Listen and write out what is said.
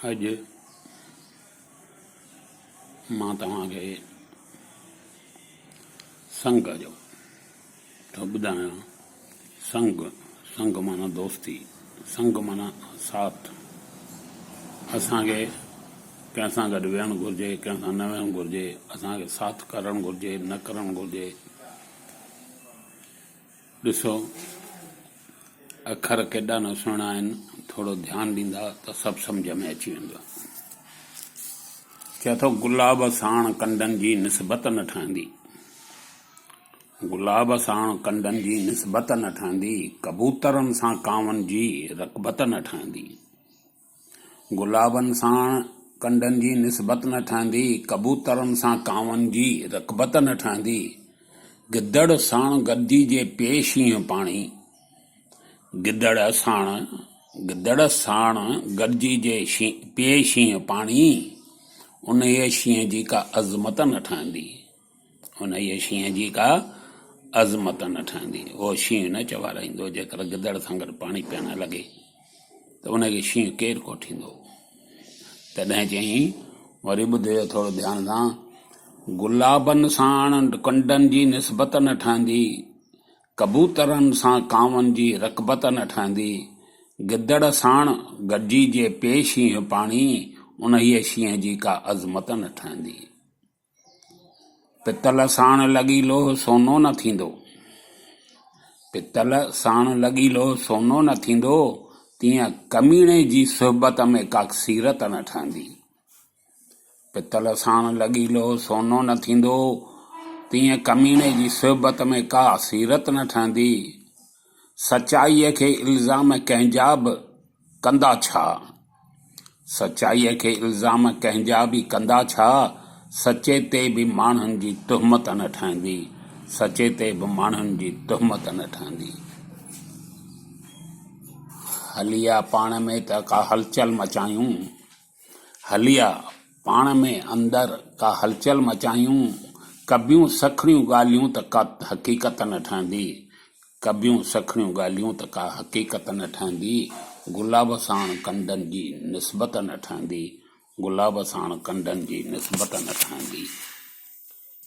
اڄ مان توهان کي سنگ جو ٿو ٻڌايان. سنگ، سنگ معنيٰ دوستي، سنگ معنيٰ ساٿ. اسان کي ڪنهن سان گڏ ويهڻ گهرجي، ڪنهن سان نه ويهڻ گهرجي، اسان کي ساٿ ڪرڻ گهرجي، نه ڪرڻ گهرجي. ڏسو اکر ڪيڏا نه سهڻا آهن، ٿورو ڌيان ڏيندا ته سڀ سمجهه ۾ اچي ويندو. چئي ٿو گلاب ساڻ ڪنڊن جي نسبت نه ٺهندي. گلاب ساڻ ڪنڊن جي نسبت نه ٺهندي، ڪبوترن سان ڪانون جي رقبت نه ٺهندي. گلابن ساڻ ڪنڊن جي نسبت نه ٺهندي، ڪبوترن سان ڪانون جي رقبت نه ٺهندي. گدڙ ساڻ گڏجي جي پئي شينهن پاڻي، گدڙ ساڻ گدڙ ساڻ گڏجي جي پئي شينهن پاڻي، انهيء شينهن جي ڪا عظمت نه ٺهندي. انهيء شينهن جي ڪا عظمت نه ٺهندي. اهو شينهن نه چوارائيندو، جيڪر گدڙ سان گڏ پاڻي پيئڻ لڳي ته ان کي شينهن ڪير ڪوٺيندو؟ تڏهن چيائين، وري ٻڌجو ٿورو ڌيان سان، گلابن ساڻ ڪنڊن جي نسبت نه ٺهندي، ڪبوترن سان ڪانون جي رقبت نه ٺهندي، گدڙ ساڻ گڏجي جي پئي شينهن پاڻي، انهيء شينهن جي ڪا عظمت نه ٺهندي. پتل ساڻ لڳي لوهه سونو نه ٿيندو. پتل ساڻ لڳي لوهه سونو نه ٿيندو، تيئن ڪميڻي جي صحبت ۾ ڪا سيرت نه ٺهندي. پتل ساڻ لڳي لوهه سونو نه ٿيندو، تيئن ڪميڻي جي صحبت ۾ ڪا سيرت نه ٺهندي. سچائيء کي الزام ڪنهن جا به ڪندا ڇا؟ سچائيء کي الزام ڪنهن جا به ڪندا ڇا؟ سچي تي به ماڻهن جي تهمت نه ٺهندي، سچي تي به ماڻهن جي تهمت نه ٺهندي. هليا پاڻ ۾ ته ڪا هلچل مچايون. هليا پاڻ ۾ اندر ڪا هلچل مچايون، ڪبيون سکڻيون ڳالهيون ته ڪا حقيقت نه ٺهندي، ڪبيون سکڻيون ڳالهيون ته ڪا حقيقت نه ٺهندي، گلاب ساڻ ڪنڊن جي نسبت نه ٺهندي، گلاب ساڻ ڪنڊن جي نسبت نه ٺهندي.